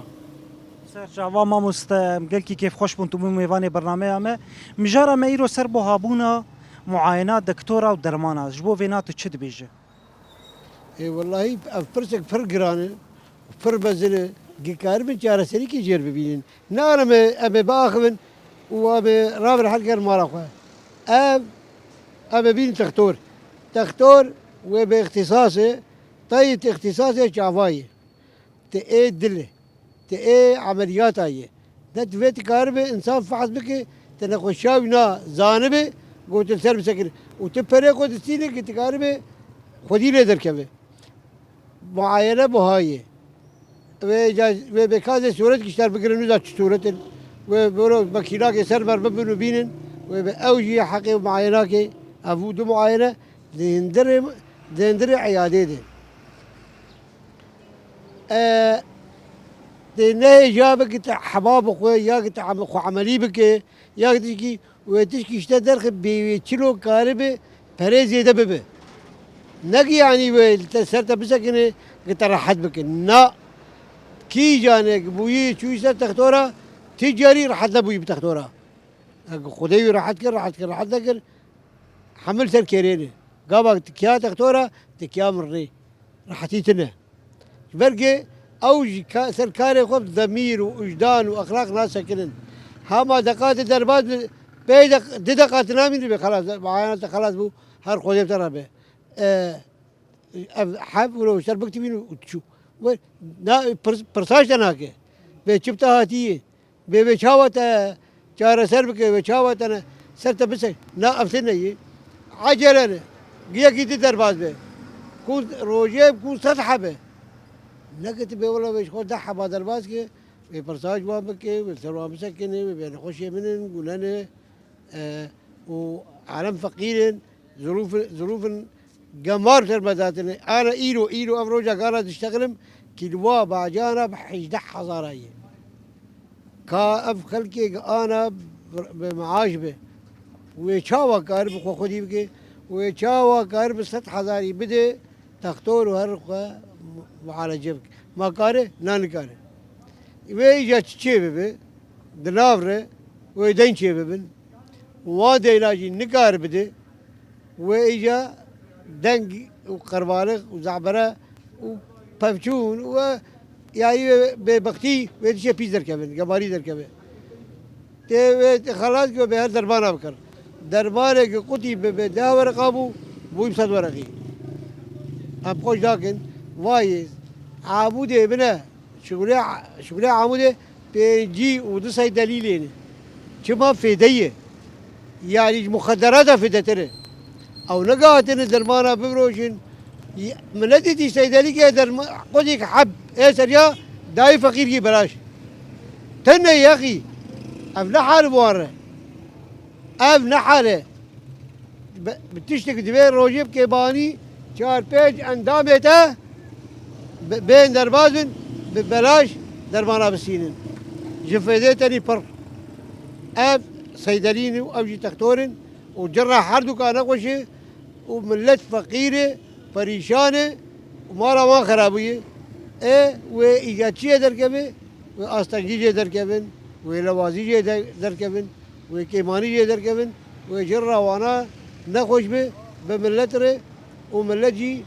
Ser çava mamoste, em gelkî kêfxweş bûn tu bû mêvanê bernameya me. Mijara me îro ser buhabûna muayena, doktora û dermana. Ji bo vêna tu çi dibêje? Ê, wellahî ev pirsek pir giran e, pir mezin e. Dikaribin çareserîkê jêr bibînin. Ne em ê, em ê biaxivin û em ê rabin her ger mala xwe. Ev, em ê bînin textor. Textor wê bi îxtîsasê, tayê ti îxtîsasê çava ye. Ti ê dil e. Ti ê emeliyata ye. Ne ti vê dikaribe însan fehs bike, ti nexweşiya wî na zanibe, gotin ser bisekine. Û ti perê xwe distîne ki dikaribe xwedî lê derkeve. Muayene buha ye. Wê ca-, wê bê kazê sûret kişter bigirin, wî da çi sûret in. Wê bero makînakê ser ber bibin û bînin. Wê bi ew jî heqê muayenakê, ev û du muayene di hindirê, di hindirê eyadê de. E, tê nehêja bike te heba bi xwe, ya ki te em-, xwe emelî bike, ya ki tişkî, wê tişkî ji te derxe bê wê çilo karibe perê zêde bibe. Ne ki yanî wê li te ser te bisekine, ki te rehet bike. Na. Kî cane ki bûyî çûyî ser textora, ti carî rehet nebûyî bi textora. Eg Xwedê wî rehet kir, rehet kir, rehet nekir, hemil ser kêrê ne. Gava tikiya textora, tikiya mirnê. Rehetî tine. Ji ber ku ew ji ka-, ser karê xwe bi demîr û wijdan û exlaq nasekinin. Hema deqatê derbas bi, pey deq-, di deqatê namîne bê xelas, muayena te xelas bû, her Xwedê bi te re be. E, ev heb wilo ser biktivîn û çû. We na, pirs-, pirsa ji te nake. Bê çi bi te hatiye? Bê, bê çawa te çareser bike, bê çawa te ne, ser te bise. Na, ev tine ye. Ecele ne. Yekî di derbas be. Ku rojê ku sed hebe. Neke tu bê wela bê ji xwe deh heba derbas ke, wê pirsa ji wan bike, wê ser wan bisekine, wê bê nexweşê min in, gune ne. E, û alem feqîr in, zirûf-, zirûfin gemar ser me datine. Ana îro, îro ev roja gana diştexilim, kîlwa bacana bi hejdeh hezara ye. Ka ev xelkê ana bi, bi maaş be. Wê çawa kar bi xwe xwedî bike? Wê çawa kar bi sed hezarî bide? Textor û her xwe mualece bike. Ma kare? Na nikare. Wê îca çi çê bibe? Di nav re wê deyn çê bibin. Wan deyna jî nikare bide. Wê îca deng û qerbalix û zehbere û pevçûn û, yanî wê bêbextî wê dişê pîs derkevin, gemarî derkeve. Tê wê xelas ki bê her dermana bikir. Dermanê ki qutî bi, bi deh wereqa bû, bû bi sed wereqî. Em xweş nakin, vayê Amûdê bine, şixulê, şixulê Amûdê pêncî û du sey delîlê ne. Çima fêde ye? Yanî ji muxederata fêdetir e. Ew neke hatine dermana bifroşin. Y-, miletê tî seydelî ke derma-, qutîk heb ê seriya dayê feqîrkî belaş. Tune yexî. Ev ne hal wan re. Ev ne hal e. Bi, bi tiştek divê rojê bi kêbanî çar pênc endamê te bi, bên derbas bin, bi belaş dermana bisînin. Ji fêdê tenî pir. Ev seydelîn û ev jî textor in û cira her duka nexweş e û millet feqîr e, perîşan e û mala wan xerabûye. Ê wê îca çi yê derkeve? Wê astengî jê derkevin, wê lewazî jê de-, derkevin, wê kêmanî jê derkevin, wê cira wana nexweş be, bi millet re û millet jî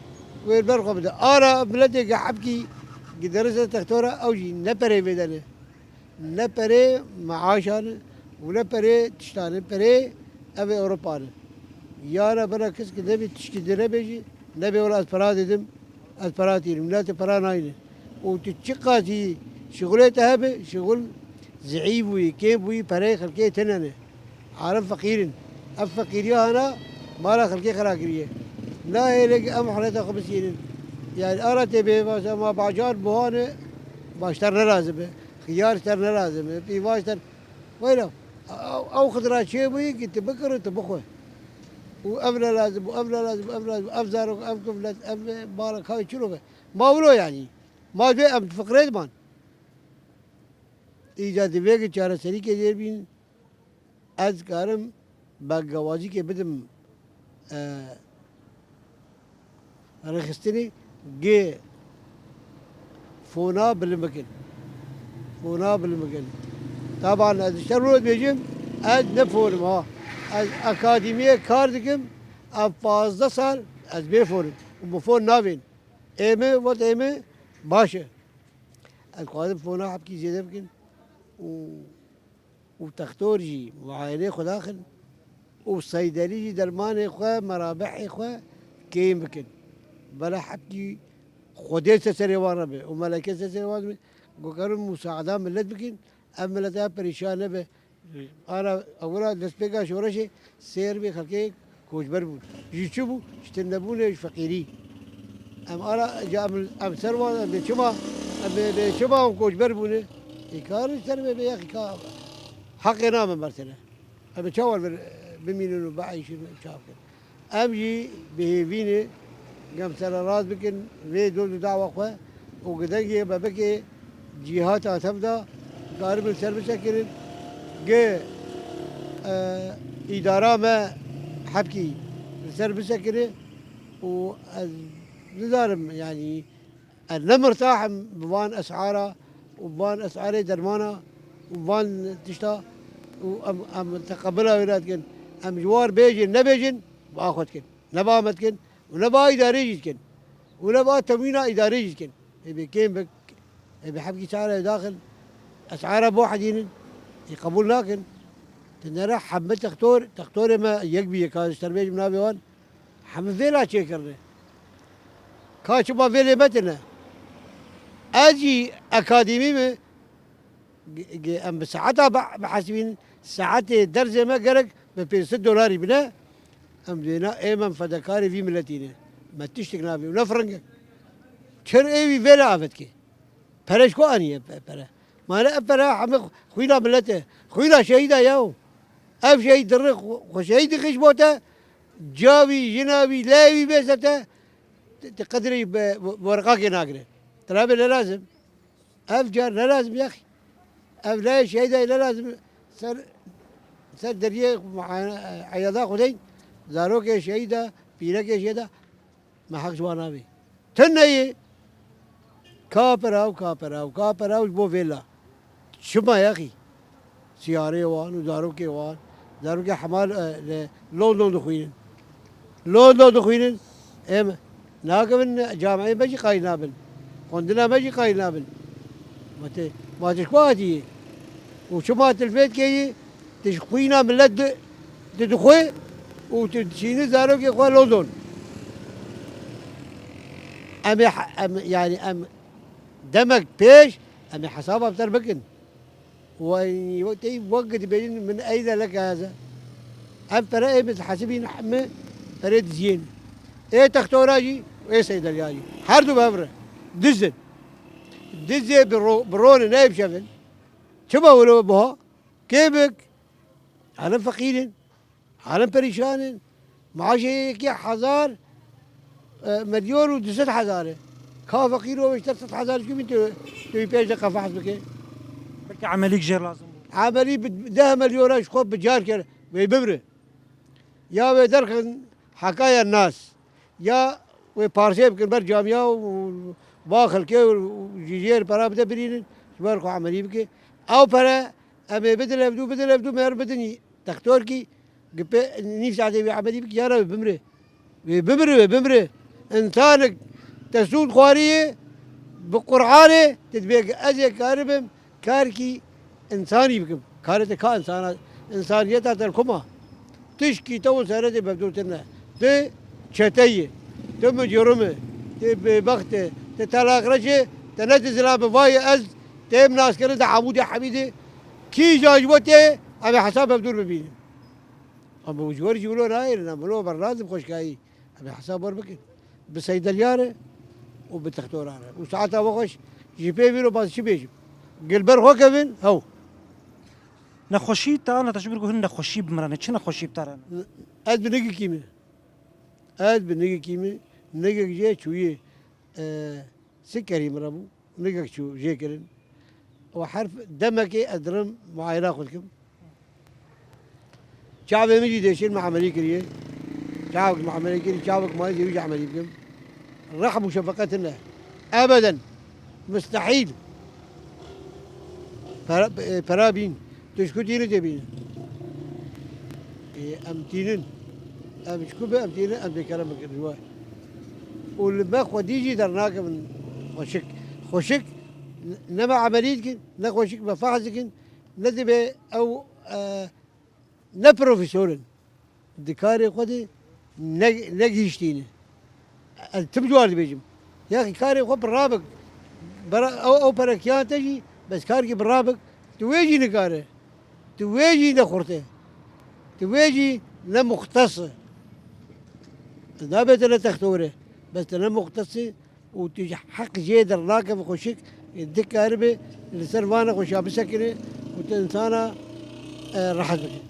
wê li ber xwe bide. Ara miletê ge hebkî gi derse textora ew jî ne perê vê de ne. Ne perê meaşan e û ne perê tiştan e, perê ev ê Ewropa ne. Yana bira kes ki nebê tiştî dinebêjî, nebê wela ez pera didim, ez pera tînim. Ne tu pera nayne. Û tu çi qasî şixulê te hebe, şixul zîîf bûyî, kêm bûyî, pereyê xelkê tine ne. Alem feqîr in. Ev feqîriya hana mala xelkê xera kiriye. Nahêle ki em haleta xwe bisînin. Yani ara tê bê baş, ama bacar buhane baştar ne lazim e. Xiyar ter ne lazim e. Pîvaş ter. Weyla, ew, ew xidra çê bûyî ki tu bikir û tu bixwe. Û ev ne lazim, û ev ne lazim, û ev ne lazim, ev zarok, ev kiflet, ev mala kavê çilo be. Ma wilo yani. Ma vê em fiqrê diman. Îca divê ki çareserîkê dêr bîn. Ez karim bengewazîkê bidim, e, rêxistinê gê fona bilind bikin. Fona bilind bikin. Taban ez ji te re dibêjim, ez ne fonim ha. Ez akademiyê kar dikim, ev pazdeh sal ez bê fonim. Û bi fon navên. Ê min, wet ê min, baş e. Ez dixwazim fona hepkî zêde bikin û, û textor jî muayenê xwe daxin û seydelî jî dermanê xwe, merabehê xwe kêm bikin. Bela hepkî Xwedê ser serê wan re be û meleke ser serê wan be. Gokarin musaada millet bikin, ev millet ev perîşan nebe. Ana ewila destpêka şoreşê sê herî xelkê koçber bûn. Ji çi bû? Ji tundebûnê, ji feqîrî. Em ana ca em, em ser wan, em bê çima, em bê, bê çima em koçber bûne? Ê kar ser bê, bê yexî ka heqê nabe mersene. Em ê çawa li vir bimînin û bieyşin û çawa bikin? Em jî bi hêvî ne, gem sererast bikin vê doz û dawa xwe û gi dengê bebekê cîhata tev de karibin ser bisekirin, gi, e, îdara me hepkî li ser bisekire û ez nizanim, yanî, Ez ne mirtah im bi van esara û van esarê dermana û van tişta û em, em teqebila wê re dikin. Em ji war bêjin, nebêjin, bi a xwe dikin. Ne bi a me dikin û ne bi a îdarê jî dikin. Û ne bi a temwîna îdarê jî dikin. Ê bê kêm bik, ê bê hepkî çare daxil, esara bo hedînin, ê qebûl nakin. Ti nere hembe textor, textorê me yek bîye, ka ji ter bêjim navê wan. Hemî vêla çêkirine. Ka çima vêlê me tine? Ez jî akademî me, ge-, ge-, em bi saeta be-, bihesibînin, saetê dersê me gerek bi pênc sed dolarî bine. Em dêna êm em fedekarê vî miletî ne. Me tiştek navê û ne firingek. Çir ê wî vêla avetke. Pere ji ku aniye pe-, pere? Mane ev pere heme xwîna millet e. Xwîna şehîda ya o. Ev şehîd diri xwe, xwe şehîd dixî ji bo te. Ca wî, jina wî, leyê wî bê ser te. Ti, ti qedrê be-, werqakê nagire. Te nabê ne lazim. Ev car ne lazim yaxî. Ev leyê şehîda ne lazim. Ser, ser deriyê eyada xwe deyn. Zarokê şehîda, pîrekê şehîda. Me heq ji wan navê. Tune yê. Ka pera û ka pera û ka pera û ji bo vêla. Çima yaxî? Siyarê wan û zarokê wan, zarokê hemal, e, li London dixwînin. London dixwînin. Em nakevin camiyê me jî qayîl nabin. Xwendina me jî qayîl nabin. Ma te, ma te ji ku hatiyê? Û çima tu li vê dikeyî? Tu ji xwîna milet di, tu dixwê û tu dişînî zarokê xwe London. Em ê he-, em, yanî em demek pêş em ê hesaba bi te re bikin. Û wek tey wek dibêjin min eyde leke ez e. Ev pere ê min dihesibîn heme perê diziyên. Ê textora jî û ê seydeliya jî. Her du bi hev re. Diz in. Dizê bi ro-, bi ronê neyê bi şevin. Çima wilo buha? Kê bik? Alem feqîr in. Alem perîşan in. Maaşê yekê hezar, e, milyon û du sed hezar e. Ka feqîr o ji te sed hezar çi bî tu, tu wî pêş de qefehs bike? Belkî emelîk jê lazim bû. Emelî bi deh milyon ji xwe bi car kir, wê bimre. Ya wê derxin hekaya nas. Ya wê parsê bikin ber camiya û ba xelkê û ji jêr pera bide birînin, ji ber xwe emelî bike. Ew pere em ê bidin hevdû, bidin hevdû, me yer bidin textorkî, gi pê nîv saetê wê emelî bike, ya re wê bimre. Wê bimre, wê bimre. Însanek te sûd xwarî ye, bi Qur'anê, te dibê ez ê karibim, Karkî însanî bikim. Karê te ka însana, însaniyeta te li ku ma? Tişkî te û serê te bevdûr tune. Ti çete yî. Ti mucrim î. Ti bêbext î. Ti telaqreş î. Te ne ti zilam î. Vay ez têm naskirin di Hamûdê Hemîdê. Kîjan ji bo tê, em ê hesab bevdûr bibînin. Ama ji wer jî wilo nayêrin, em wilo bernazim xweşkayî. Em ê hesab wer bikin. Bi seydeliyar e û bi textoran e. Û saeta we xweş, ji pê vîro baz çi bêjim? Gil ber xwe kevin, hew. Nexweşî te ana te ji ber ku hin nexweşî bi min re ne, çi nexweşî bi te re ne? Ez bi nigikî me. Ez bi nigikî me. Nigek jê çûyê, e, sikerî min re bû. Nigek çû jê kirin. Û herf demekê ez dirim muayena xwe dikim. Çavê min jî dêşên me emelî kiriye. Çavek me emelî kirî, çavek me zî wî jî emelî bikim. Rehm û şefeqet tune. Ebeden. Mustehîl. Pera, e, pera bîn. Tu ji ku tînin tê bînin? Ê, em tînin. Em ji ku be em tînin, em dê kerem bikin ji we. Û li me xwedî jî dernakevin xweşik. Xweşik Ne me emelî dikin, ne xweşik me fehs dikin, ne dibe ew, e, ne profesor in. Di karê xwe de ne, negihîştîne. Ez tim cewar dibêjim. Yaxî karê xwe bi rabik. Bera-, ew, ew perekiyan te jî, bes karkî bi rabik. Tu wê jî nikare. Tu wê jî ne xurt e. Tu wê jî ne muxtes e. Ez nabê te ne textor e. Bes te ne muxtes e. Û tu ji heq jê dernakeve xweşik, dikaribe li ser van nexweşiya bisekine û tu insana, e, rehet bike.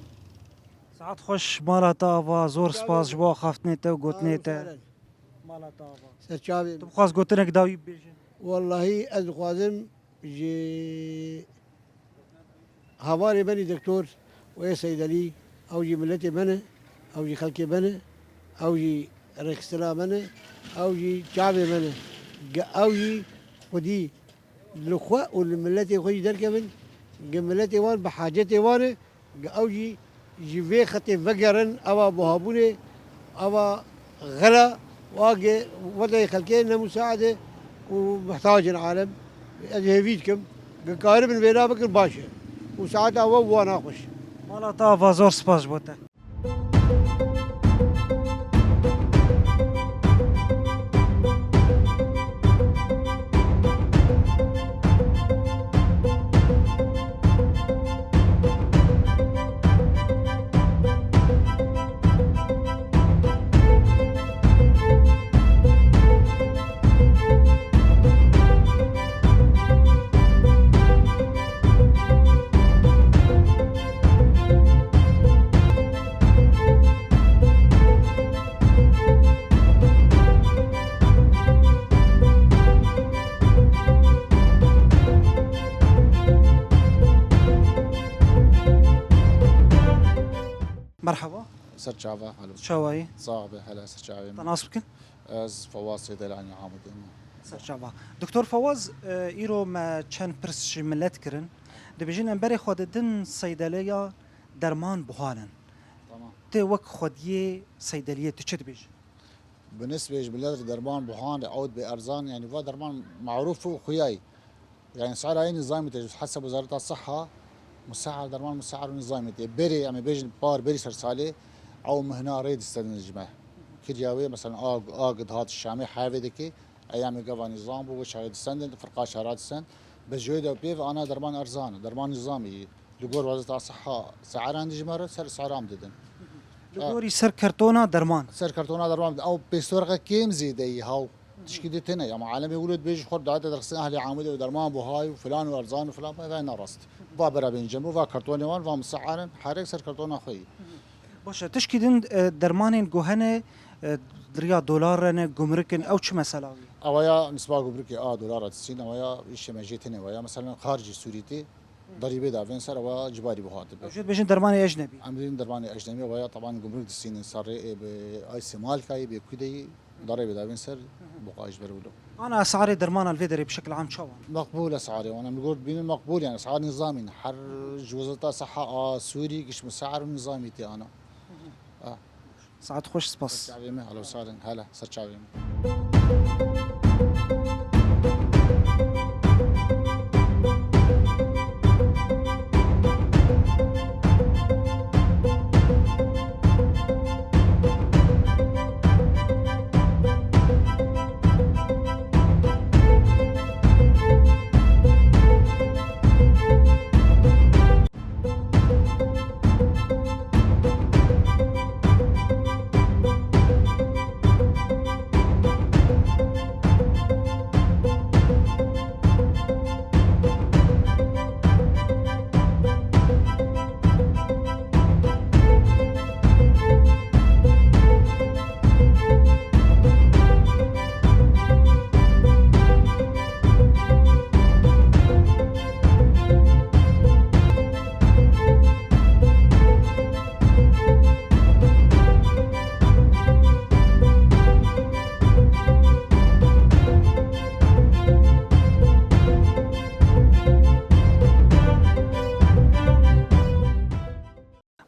Saet xweş, mala te ava, zor spas ji bo axaftinê te û gotinê te. Mala te ava. Ser çavê min. Tu bixwaz gotinek dawî bibêjin? Wellahî ez dixwazim ji Havarê benî doktor û ê seydelî, ew jî miletê me ne, ew jî xelkê me ne, ew jî rêxistina me ne, ew jî çavê me ne. Ge ew jî xwedî li xwe û li miletê xwe jî derkevin, ge miletê wan bi hacetê wan e, ge ew jî ji vê xetê vegerin, eva buhabûnê, eva xela, wage wedayê xelkê ne musaade û muhtac in alem. Ez hêvî dikim, ge karibin vêna bikin baş e. Û saeta we û wana xweş. Mala te ava, zor spas ji bo te. Merhaba. Ser çava, alo. Çawayî? Sax be, hele ser çavê min. Te nas bikin? Ez Fawaz Seydelanî Amûdê me. Ser çava. Doktor Fawaz, e, îro me çend pirs ji milet kirin. Dibêjin em berê xwe didin seydeleya derman buhan in. Tamam. Tu wek xwediyê seydeliyê tu çi dibêjî? Bi nisbê ji milet re derman buhan re, ew dibe erzan, yanî va derman marûf û xuyayî. Yanî sara yê nizamî te, hesab wezareta siha, musear derman, musear û nizamî te. Berê, em ê bêjin par berî ser salê, ew mihna rê distendin ji me. Kiriya wê, mesela, a, a dihat Şamê hevê dikê, eyamê gava nizam bû, wê çaxê distendin, firqa şara distend. Bi jê de pê ve ana derman erzan, derman nizamî. Li gor wezareta siha, se'ran dijmar, ser se'ran didin. Li gorî ser kartona derman. Ser kartona derman didin. Ew pêşwerxe kêm zêde yî haw. Tişkî di tine. Ama alemê wilo dibêjî xwe date derxistin ehlê Amûdê û derman buhay û filan û erzan û filan. Ve ne rast. Va bera bên cem û va kartonê wan, va mise'arin, herek ser kartona xwe yî. Baş e, tişkî din, e, dermanên guhene, e, di riya dolar re ne, gumruk in, ew çi mesela wî? Ewa ya nisba gumrukê a dolar a disîn, ewa ya îşê me jê tine, ewa ya mesela xaricî Sûrî tê, Derîbê davên ser ewa cibarî buha dibe. Ew jê dibêjin dermanê ecnebî. Em dibêjin dermanê ecnebî, ewa ya teban gumruk distînin ser rê, ê, bi ay Sêmalkayê, bê Kudeyî, derê bi davên ser buha ji ber wilo. Ana esarê dermanan li vê derê bi şekil am çawan? Meqbûl esarê wan. Em li gor dibînin meqbûl, yani esar nizamîn. Her ji wezareta siha a Sûrî giş misear û nizamî tê ana. Ah. Saet xweş, spas. Ser çavê me, helo sarin, hele, ser çavê me.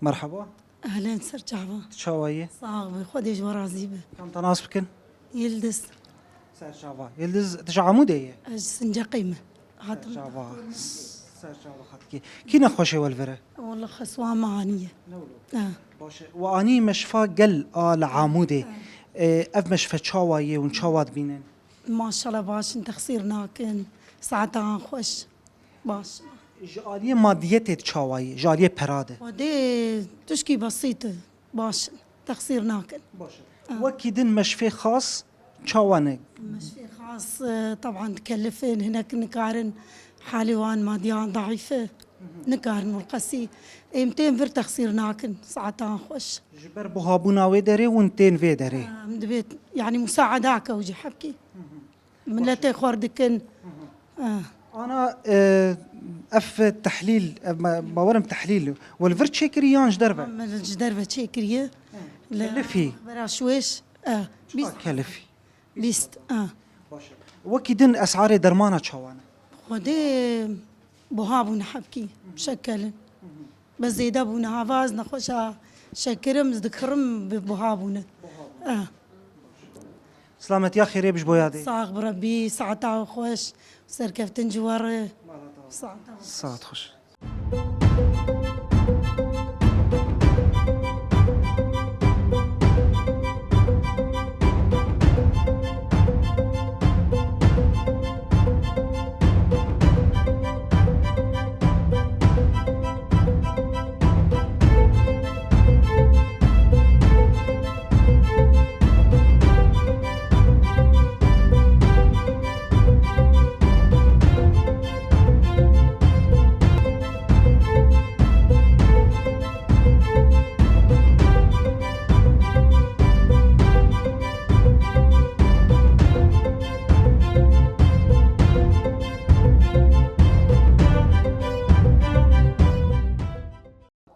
Merhaba. Ehlen, ser çava. Tu çawa yî? Sax be, Xwedê ji we razî be. Kam te nas bikin? Yildiz. Ser çava. Yildiz, tu ji Amûdê yî? Ez ji Sinceqê me. Hatim. Serçava, serçava xatkî. Kî nexweş e welvere? Walla xeswa me aniye. Ne wilo. Ha. Baş e. We anî meşfa gel a li Amûdê. Ha. E, ev meşfe çawa ye hûn çawa dibînin? Maşallah baş in, texsîr nakin. Saetan xweş. Baş. Ji aliyê madiyetê de çawa ye? Ji aliyê pera de? Xwedê tişkî besît e. Baş in. Texsîr nakin. Baş e. Ha. Wekî din meşfê xas çawa ne? Meşfê xas, e, teban dikelifin, hinek nikarin, halê wan madiyan daîf e. Nikarin wil qesî. Êm tên vir texsîr nakin, saetan xweş. Ji ber buhabûna wê derê hûn tên vê derê? Em dibêt, yanî musaeda ke ew jî hebkî. Miletê xwar dikin. Ah. Ana, e, ev tehlîl, ev me, bawerim tehlîl. Welvir çêkirî yan ji derve? Min ji derve çêkiriye. Li Kelifî? Bera şwêş. Ah. Çiqa kelifî? Bîst. Ah. Baş e. Wekî din esarê dermana çawa ne? Xwedê buha bûne hebkî, şekelin. Bi zêde bûne, hava ez nexweşa şekirim, ez dikirim bi buha bûne. Buha bûne. Eh. Silametiya xêrê bi ji bo yadê. Sax bi Rebî, saeta xweş, serkeftin ji we re. Saeta xweş. Saet xweş.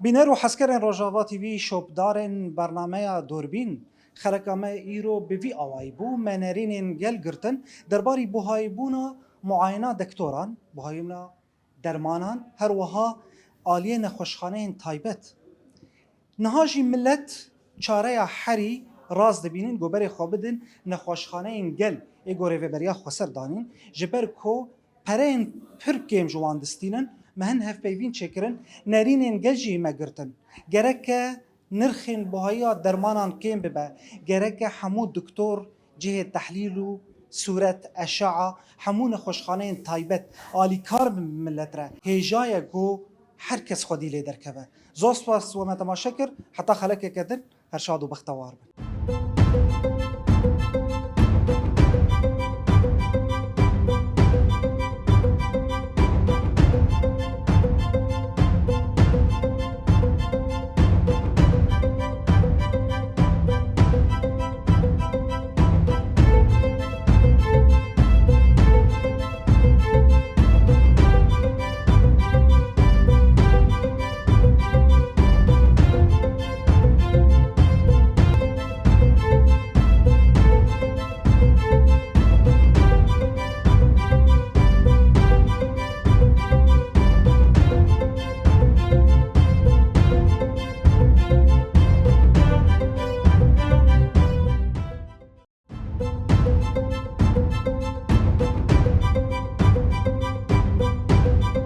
Bîner û hezkerên Rojava T V, şopdarên bernameya Dorbîn, xeleka me îro bi vî awayî bû. Me nerînên gel girtin derbarî buhayîbûna muayena dektoran, buhayîbûna dermanan, her wiha aliyê nexweşxaneyên taybet. Niha jî milet çareya herî rast dibînin, ku berê xwe bidin nexweşxaneyên gel ê ku Rêveberiya Xweser danîn, ji ber ku pereyên pir kêm ji wan distînin, me hin hevpeyvîn çêkirin, nerînên gel jî me girtin. Gereke nirxên buhayiya dermanan kêm bibe, gereke hemû doktor, cihê tehlîl û sûret, eşea, hemû nexweşxaneyên taybet alîkar bin milet re. Hêja ye ku her kes xwedî lê derkeve. Zor spas we me temaşe kir, heta xelekeke din, her şad û bextewar bin.